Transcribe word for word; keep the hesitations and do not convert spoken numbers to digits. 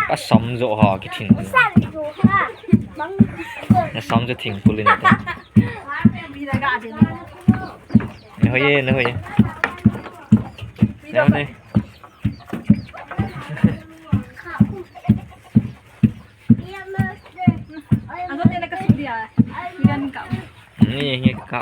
Ka sam jo ha ki thing. Na sam jo thing pulin ta. Ne hoye, ne hoye. Ne hoye. Ni, ni ka.